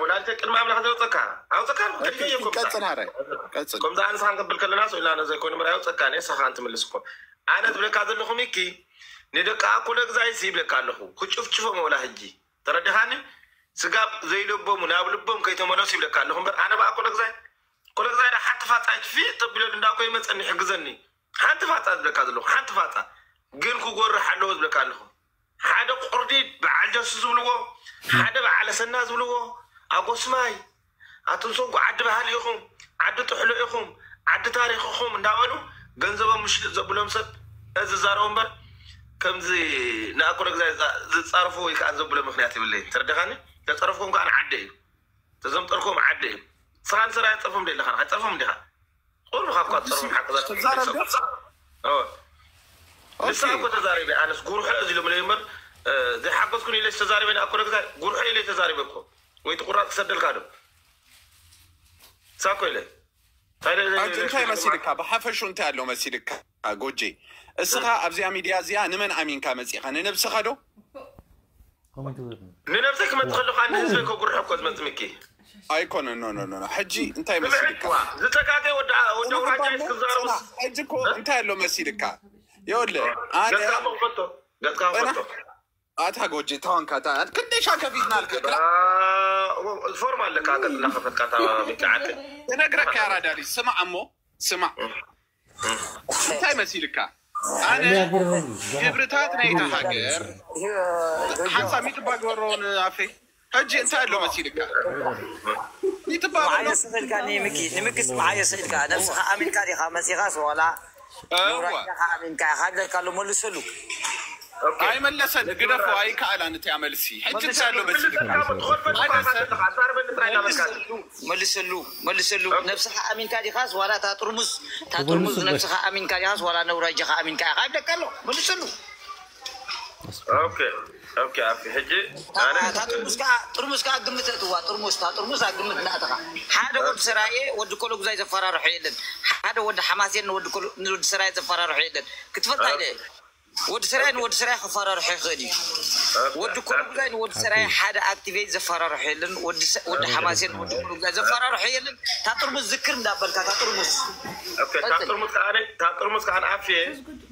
ወላዲተ ቅድሚ ኣምላኽ ዘውፀካ ኣውፀካ። ከድፈየኩም ቀፅል፣ ሃረ፣ ቀፅል። ከምዛ ንስኻ ክንብል ከለና ስኢልና ነዘይኮይኑ ምር ኣውፀካ። ንስኻ ንትምልስ እኮ ኣነ ዝብለካ ዘለኹ ሚኪ፣ ንደቂ ኣኮለ ግዛይስ ይብለካ ኣለኹ፣ ክጭፍጭፎም ወላ ሕጂ፣ ተረዲኻኒ? ስጋብ ዘይልቦሙ ናብ ልቦም ከይተመለሱ ይብለካ ኣለኹ እምበር ኣነ ብኣኮለ ግዛይ ኮለግዛይ ሓንቲ ፋፃ ይትፊ ተብለሉ እንዳኮ ይመፀኒ ይሕግዘኒ። ሓንቲ ፋፃ ዝብለካ ዘለኹ ሓንቲ ፋፃ ግን ክጎርሕ ኣለዎ ዝብለካ ኣለኹ። ሓደ ቁርዲ በዓል ጀሱ ዝብልዎ፣ ሓደ በዓል ኣሰና ዝብልዎ፣ ኣጎስማይ፣ ኣቱም ሰንኩ ዓዲ ባህሊ ኢኹም፣ ዓዲ ጥሕሎ ኢኹም፣ ዓዲ ታሪኽ ኢኹም እንዳበሉ ገንዘቦም ምሽልጥ ዘብሎም ሰብ እዚ ዝዛረቡ እምበር፣ ከምዚ ንኣኮለግዛይ ዝፃርፉ ወይ ከዓ ዘብሎ ምክንያት ይብለይ። ተረደኻኒ? ተፀረፍኩም ከዓ ንዓደ እዩ። ተዘምጠልኩም ዓደ እዩ። ስኻ ንስራ ይፀርፎም ደለኻ ይፀርፎም እንዲኻ። ቁርብ ካብ ኳ ፀርፎም ሓቅዛ ትዛረብ ዶ? ንሳ እኮ ተዛሪበ። ኣነስ ጉርሖ እዚ ኢሎም ለይ እምበር ዘይሓገዝኩን ኢለ ዝተዛሪበ ንኣኮ ነግዛ ጉርሖ ኢለ ተዛሪበ እኮ። ወይ ትቁራፅ ክሰደልካ ዶ? ንሳ እኮ ኢለ እንታይ መሲልካ? ብሓፈሹ እንታይ ኣሎ መሲልካ? ጎጄ፣ እስኻ ኣብዚኣ ሚድያ እዚኣ ንመን ኣሚንካ መፂኻ? ንነብስኻ ዶ? ንነብሰይ ክመፅእ ከለኹ ኣነ ህዝበይ ከጉርሖ እኮ ዝመፅእ ሚኪ። ኣይኮነ ኖ ኖ ኖ ኖ። ሕጂ እንታይ መሲልካ? ስምዕዋ ዝተጋገ ወደ ወደ ውራጃ ክዛረቡ ሕጂ እኮ እንታይ ኣሎ መሲልካ? ይኸውልህ ኣነ ገጽካ መክፈቶ ገጽካ መክፈቶ ኣታ ጎጂ ታዋንካ ታ ክንደይ ሻከፊትና ኣልከካ ፎርም ኣለካ ገጽ እናኸፈትካ ታ ሚኪ ዓቀ እነግረካ ያራዳ ልጅ ስማዕ እሞ ስማዕ እንታይ መሲልካ ኣነ ክብርታት ናይታ ሃገር ሓንሳ ሚጥባ ግበረውን ኣፌ ሕጂ እንታይ ኣሎ መሲልካ ሚጥባ መዓየስ ኢልካ ንምኪ ንምኪስ መዓየስ ኢልካ ነብስኻ ኣሚንካ ዲኻ መሲኻስ ዋላ ነውራጃኻ ኣሚንካ ኢኻ ይብለካ ኣሎ መልሰሉ ኣይመለሰን ግደፎ ኣይከኣላን እቲያ መልሲ ሕጂ እንታይ ኣሎ መሲልካ መልሰሉ መልሰሉ ነብስኻ ኣሚንካ ዲኻስ ዋላ እታ ጥርሙዝ እታ ጥርሙዝ ነብስኻ ኣሚንካ ዲኻስ ዋላ ነውራጃኻ ኣሚንካ ኢኻ ይብለካ ኣሎ መልሰሉ ኦኬ ኦኬ ኣፊ ሕጂ ኣነ እታ ጥርሙዝ ከዓ ጥርሙዝ ከዓ ግምት እትዋ ጥርሙዝ እታ ጥርሙዝ ኣብ ግምት እናእተኻ ሓደ ወዲ ሰራየ ወዲ ኮለጉዛይ ዘፈራርሖ የለን ሓደ ወዲ ሓማሴን ንወዲ ኮሎ- ንወዲ ሰራየ ዘፈራርሖ የለን ክትፈልጣ ኢለ ወዲ ሰራየ ንወዲ ሰራየ ክፈራርሖ ይኽእል እዩ ወዲ ኮለጉዛይ ንወዲ ሰራየ ሓደ ኣክቲቬት ዘፈራርሖ የለን ወዲ ሰ- ወዲ ሓማሴን ንወዲ ኮለጉዛይ ዘፈራርሖ የለን እታ ጥርሙዝ ዝክር እንዳበልካ እታ ጥርሙዝ ኦኬ እታ ጥርሙዝ ከዓ እታ ጥርሙዝ ከዓ ኣፊ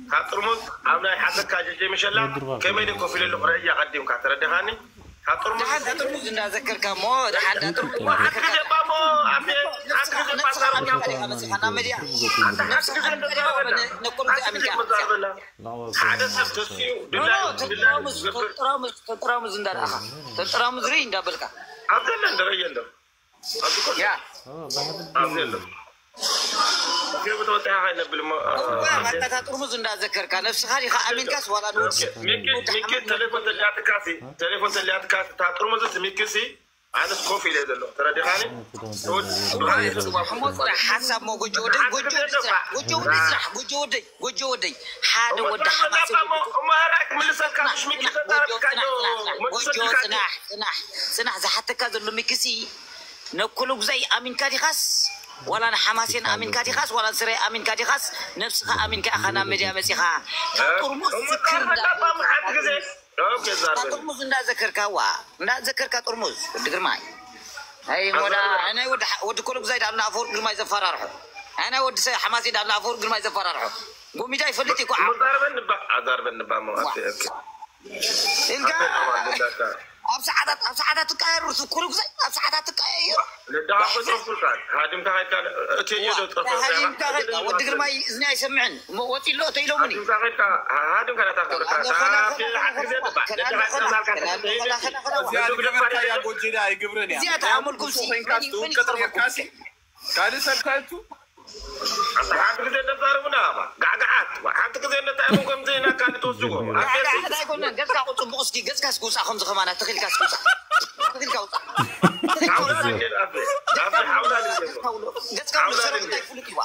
እታ ጥርሙዝ ኣብ ናይ ሓሰካ ጀጀ ምሸላ ከመይ ኮፍ ኢለሉ ክረእያ ቀዲምካ ተረዲኻኒ እታ ጥርሙዝ ደሓን እታ ጥርሙዝ እንዳዘከርካ እሞ ደሓን እታ ጥርሙዝ ሓንቲ ግዜ እባ እሞ ኣፌ ሓንቲ ግዜ እባ ነብስኻ ኣሚንካ ዲኻ መፂኻ ናብ መድያ ነብስኻ ኣሚንካ ዲኻ ነኮልኩ ኣሚንካ ሓደ ሰብ ተስኡ ድላይ ድላይ ዝገብር ተጠራሙዝ እንዳረኣኻ ተጠራሙዝ ርኢ እንዳበልካ ኣብ ዘለን ደረየ ኣሎ ያ ኣብዚ ኣሎ ገቡ ተወጢኻ ከይነብል እሞ ማታ ጥርሙዝ እንዳዘከርካ ነብስኻ ዲኻ ኣሚንካስ ዋላ ሚኪ ሚኪ ቴሌፎን ተሊያትካሲ ቴሌፎን ተሊያትካሲ እታ ጥርሙዝስ ሚኪሲ ኣነስ ኮፍ ኢለ ዘሎ ተረዲኻኒ ሕሞ ፅራሕ ሓሳብ ሞ ጎጆ ወደይ ጎጆ ወደይ ስራሕ ጎጆ ወደይ ስራሕ ጎጆ ወደይ ጎጆ ወደይ ሓደ ወዲ ሓማስ እሞ ራይ ክምልሰልካ ምሽ ሚኪ ተዛረብካዮ ጎጆ ፅናሕ ፅናሕ ፅናሕ ዝሓተካ ዘሎ ሚኪሲ ነኩሉ ግዛይ ኣሚንካ ዲኻስ ዋላ ንሓማሴን ኣሚንካ ዲኻስ ዋላ ንስረይ ኣሚንካ ዲኻስ ነብስኻ ኣሚንካ ኢኻ ናብ መድያ መፂኻ ካብ ጥርሙስ ዝክር እንዳሓንቲ ግዜ ጥርሙዝ እንዳዘከርካ ዋ እንዳዘከርካ ጥርሙዝ ወዲ ግርማይ ኣይ ሞዳ ናይ ወዲ ኮሎ ግዛይ ዳብና ኣፈወርቅ ግርማይ ዘፈራርሑ ኣይ ናይ ወዲ ሓማሴን ዳብና ኣፈወርቅ ግርማይ ዘፈራርሑ ጎሚዳ ይፈልጥ ይኮ ዛርበን ንባ ዛርበን ንባ መዋት ኢልካ ኣብ ሰዓታት ኣብ ሰዓታት ትቀያየሩ ኩሉ ግዜ ኣብ ሰዓታት ትቀያየሩ ለዳሃቆ ጽርፉልካ ሃድምካ ከድካ እትዮ ዶ ጽርፉልካ ሃዲምካ ከድካ ወዲ ግርማይ እዝኒ ኣይሰምዕን እሞ ወፂ ኣሎ ተኢሎሙኒ ሃድምካ ከድካ ሃድምካ ናታ ክብርካ ዓት ግዜ ንባ ለዳሃቆ ዛልካ እዚኣ ዝገበርካያ ጎጅዳ ኣይግብርን እያ እዚኣ ተኣመልኩም ኮይንካ ትውቅጥ ጌርካሲ ካልእ ሰብካቱ ሓንቲ ግዜ ነዛርቡና ባ ጋዕጋዓት ሓንቲ ግዜ ነታይኹም ከምዚ ኢና ካልእ ትወስድዎ ጋዕጋዓት ኣይኮነን ገጽካ ጽቡቕ እስኪ ገጽካ እስኪ ውጻእ ከምዚ ከማና ተኺልካ እስኪ ውጻእ ተኺልካ ውጻእ ተኺልካ ውጻእ ገጽካ ውሎ ገጽካ ውሎ ሰረቕ እንታይ ፍሉጥ ይዋ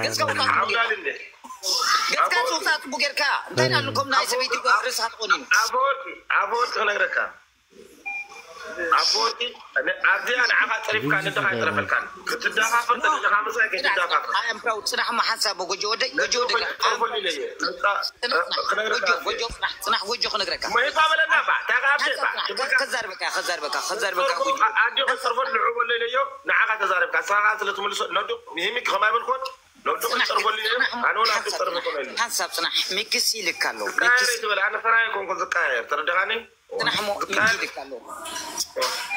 ገጽካ ውሎ ገጽካ ውሎ ገጽካ ውጻእ ጽቡቕ ጌርካ እንታይ ናሉ ከም ናይ ሰበይቲ ርእስኻ ተቖኒኑ ኣፈወርቂ ኣፈወርቂ ክነግረካ ኣፈወርቂ ኣብዚኣ ንዓኻ ፀሪፍካ ንድኻ ኣይጠረፈልካን ክትዳኻፈር ተደኻ ምሳይ ከይትዳኻፈር ኣምራው ጽናሕ ሞ ሓንሳብ ጎጆ ወደይ ጎጆ ወደይ ጠርፈሉ ኢለየ ጎጆ ጎጆ ጽናሕ ጽናሕ ጎጆ ክነግረካ መይፋ በለና ባ ታቃብተ ባ ከዛርበካ ከዛርበካ ከዛርበካ ጎጆ ኣዲዮ ከፀርፈሉ ንዑ በሎ ኢለዮ ንዓኻ ተዛረብካ ንስኻ ከዓ ስለትምልሶ ነዱ ንሂሚክ ከማይ በልኮን ነዱ ከፀርፈሉ ኢለዮ ኣነ ወላ ከፀርፈ ኮነ ኢለ ሓንሳብ ጽናሕ ሚክስ ይልካ ኣሎ ዝቃየር ትበል ኣነ ፈራይ ኮንኩ ዝቃየር ተረድኻኒ ጽናሕ ሞ ሚኪ ይልካ ኣሎ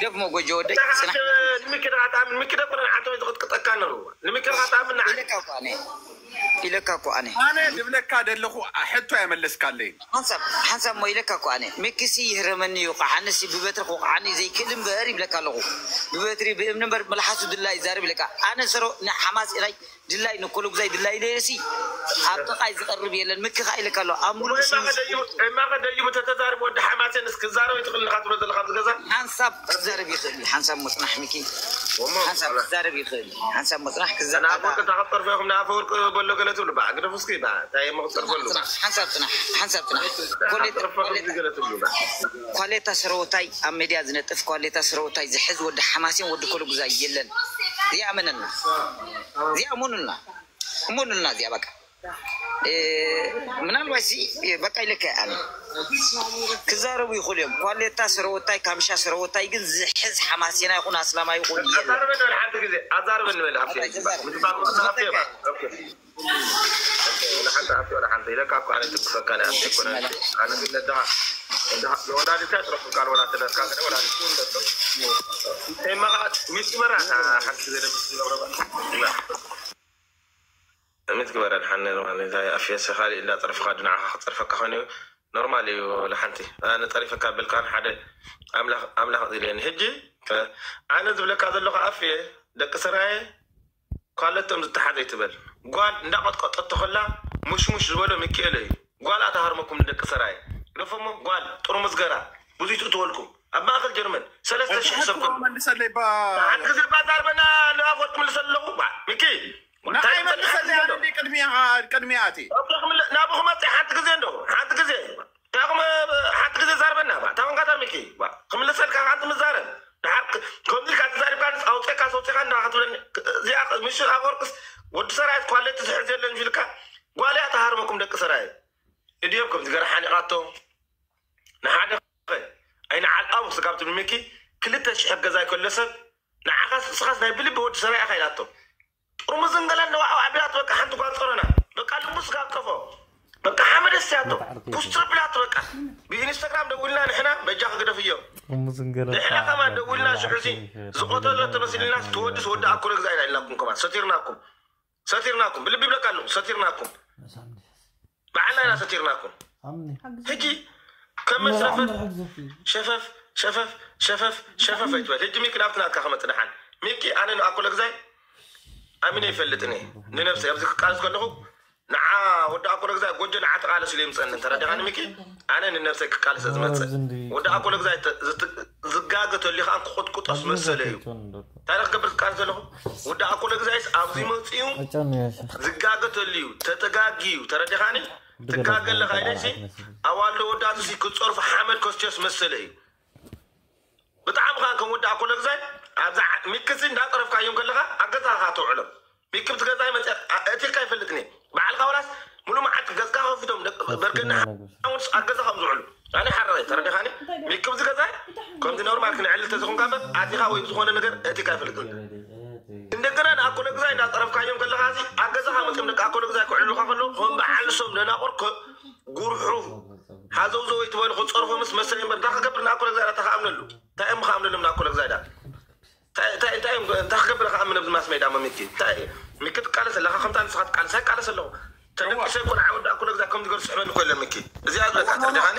ደብ ሞ ጎጆ ወደይ ጽናሕ ንምክር ኣጣምን ምክር ኮነ ሓንተ ዝቅጥቀጠካ ነሩ ንምክር ኣጣምን ንዓ ኢለካ እኮ ኣነ ኢለካ እኮ ኣነ ኣነ ዝብለካ ዘለኹ ሕቶ ኣይመለስካለይ ሓንሳብ ሓንሳብ ሞ ኢለካ እኮ ኣነ ሚክሲ ይህረመኒ እዩ ከዓ ኣነሲ ብበትሪ ክወቅዓኒ ዘይክእል እምበር ይብለካ ኣለኹ ብበትሪ ብእምኒ እምበር መልሓሱ ድላ ይዛረብ ኢለካ ኣነ ሰሮ ንሓማስ ኢላይ ድላይ ንኮሎጉዛይ ድላይ ኢለሲ ኣብ ጥቃይ ዝቀርብ የለን ምክኻ ኢለካ ኣሎ ኣብ ሙሉእ እማኸ ደይቡ ተተዛርብ ወዲ ሓማሴን እስክዛረብ ይትኽእል ንኻ ትብሎ ዘለካ ኣብዚ ገዛ ሓንሳብ ክዛረብ ይኽእል እዩ ሓንሳብ ሞ ጽናሕ ሚኪ ሓንሳብ ክዛረብ ይኽእል እዩ ሓንሳብ ሞ ጽናሕ ክዛረብ ንኣፈወርቂ እታ ክትፀርፎ ኢኹም ንኣፈወርቂ በሎ ገለ ትብሉ በዓ ግደፉ እስኪ በዓ እንታይ እሞ ክትፀርፈሉ በዓ ሓንሳብ ጽናሕ ሓንሳብ ጽናሕ ኮሌታ ክትፀርፎ ገለ ትብሉ በዓ ኳሌታ ሰረወታይ ኣብ ሜድያ ዝነጥፍ ኳሌታ ሰረወታይ ዝሕዝ ወዲ ሓማሴን ወዲ ኮሎጉዛይ የለን እዚኣ እመነና እዚኣ እመኑልና እመኑልና እዚኣ በቃ ምናልባት ሲ በቃ ኢለካ ኣነ ክዛረቡ ይኽእሉ እዮም ኳሌታ ሰረወታይ ካምሻ ሰረወታይ ግን ዝሕዝ ሓማሴና ይኹን ኣስላማ ይኹን የለን ኣዛርበኒ በል ሓንቲ ግዜ ኣዛርበኒ በል ኣብቲ ምትባል ሓንቲ ኣፍዮ ሓንቲ ኢለካ እኮ ኣነ ትክፈካ ናይ ኣፍዮ ኮነ ኣነ ነዳ ወላዲታ ጥረፉ ቃል ወላ ተደርካ ወላ እንታይ ማኻ ሚስመራ ሓንቲ ግዜ ምት ግበረን ሓነ ኣፍየሰ ካሊእ እንዳፀርፍካ ድንዓኻ ክፀርፈካ ኮይኑ ኖርማል እዩ ለሓንቲ ኣነ ፀሪፈካ በልካን ሓደ ኣምላኽ ኣምላኽ ዝልየኒ ሕጂ ኣነ ዝብለካ ዘለኹ ኣፍየ ደቂ ሰራየ ኳለቶም ዝተሓዘ ይትበል ጓል እንዳቆጥቀጠቶ ከላ ሙሽሙሽ ዝበሎ ሚኪኤለ እዩ ጓል ኣተሃርመኩም ንደቂ ሰራየ ግደፎሞ ጓል ጥርሙዝ ገራ ብዙይ ትእትወልኩም ኣብ ማእከል ጀርመን ሰለስተ ሽሕ ሰብ መልሰለይ ሓንቲ ግዜ ባዛርበና ንኣፎርቅ ምልሰ ኣለኹ ሚኪ ንዓይ መልሰለይ ኣነ ቅድሚያ ቅድሚያ ኣቲ ናብኹ መፅእ ሓንቲ ግዜ እንዶ ሓንቲ ግዜ ታኹም ሓንቲ ግዜ ዛርበና ታኹም ጋታ ሚኪ ክምልሰልካ ሓንቲ ምዛረብ ድሓር ከምዚ ኢልካ ተዛሪብካ ኣውፅእካ ሰውፅእካ እንዳ ክትብለኒ እዚኣ ምሽ ኣፈወርቅስ ወዲ ሰራዊት ኳሌት ዝሕዝ የለን ኢልካ ጓልያ ተሃርመኩም ደቂ ሰራዊት እድዮም ከምዚ ገረ ሓኒቓቶ ንሓደ ኣይንዓልኣቡ ስጋብ ትብል ሚኪ ክልተ ሽሕ ገዛ ይከሎ ሰብ ንዓኻስ እስኻስ ናይ ብልቢ ወዲ ሰብኣይ ኢኻ ኢላቶ ጥርሙዝን ገላን ነዋዕዋዕ ኣቢላት በቃ ሓንቲ ጓል ጸሮና በቃ ልቡ ስጋብ ጠፎ በቃ ሓመድ እስያቶ ኩስትር ብላት በቃ ብኢንስታግራም ደውልና ንሕና በጃ ክግደፍ እዮም ንሕና ከማን ደውልና ሽዑዚ ዝቆተሎ ተመሲልና ትወድስ ወዲ ኣኮ ረግዛ ኢና ኢልናኩም ከማን ሰቲርናኩም ሰቲርናኩም ብልቢ ይብለካ ኣለኹ ሰቲርናኩም ብዓልና ኢና ሰቲርናኩም ሕጂ ከም መስረፈት ሸፈፍ ሸፈፍ ሸፈፍ ሸፈፍ ኣይትበል ሕጂ ሚኪ ናብቲ ናትካ ክመፅእ ደሓን ሚኪ ኣነ ንኣኮ ለግዛይ ኣሚነ ይፈልጥኒ ንነብሰይ ኣብዚ ክቃለስ ከለኹ ንዓ ወዲ ኣኮ ለግዛይ ጎጆ ንዓ ተቃለስ ኢሉ ይምፀኒ ተረዲኻኒ ሚኪ ኣነ ንነብሰይ ክቃለስ ዝመፅእ ወዲ ኣኮ ለግዛይ ዝጋገ ተሊኻ ክቁጥቁጦስ መሰለ እዩ እንታይ ክገብር ክቃለስ ዘለኹ ወዲ ኣኮ ለግዛይስ ኣብዚ መፅኡ ዝጋገ ተልዩ ተተጋግዩ ተረዲኻኒ ትጋገ ኣለኻ ኢለሲ ኣዋልዶ ወዳቱ ክፀርፉ ሓመድ ከስትዮስ መሰለ እዩ ብጣዕሚ ከዓ ከም ወዲ ኣኮ ለግዛይ ኣብዛ ሚክሲ እንዳጠረፍካዮም ከለኻ ኣገዛኻ ተውዕሎም ሚክብቲ ገዛይ መፅእ እቲካ ይፈልጥኒ በዓልካ ወላስ ሙሉ መዓልቲ ገፅካ ከፊቶም በርገና ሓውንስ ኣብ ገዛ ከም ዝውዕሉ ኣነ ሓረቀ ተረዲኻኒ ሚክብቲ ገዛይ ከምዚ ኖርማል ክንዕልል ተዝኾንካ በር ኣቲኻ ወይ ብዝኾነ ነገር እቲካ ይፈልጥኒ እንደገና ንኣኮ ለግዛይ እንዳፀረፍካዮም ከለኻ ኣብ ገዛኻ መፅም ደቂ ኣኮ ለግዛይ ክዕልሉካ ከለዉ ከም በዓል ሶም ደናቆር ጉርሑ ሃዘውዘው ይትበሉ ክፀርፎ ምስ መሰለኝ በር እንታይ ክገብር ንኣኮ ለግዛይ ዳ ተኸኣምነሉ እንታይ እዮም ክኣምነሎም ንኣኮ ለግዛይ ዳ እንታይ እንታይ እንታይ እንታይ ክገብር ከኣምን ኣብዚ ማስ ሜዳ መሚኪ እንታይ ሚኪ ትቃለስ ኣለካ ከምታ ንስኻ ትቃለስ ኣይቃለስ ኣለኹ ተደቂሰ እኮ ንዓወዲ ኣኮ ለግዛይ ከም ዝገርሱ ሕበኒ እኮ የለን ሚኪ እዚኣ ዝበልካ ተረዲኻኒ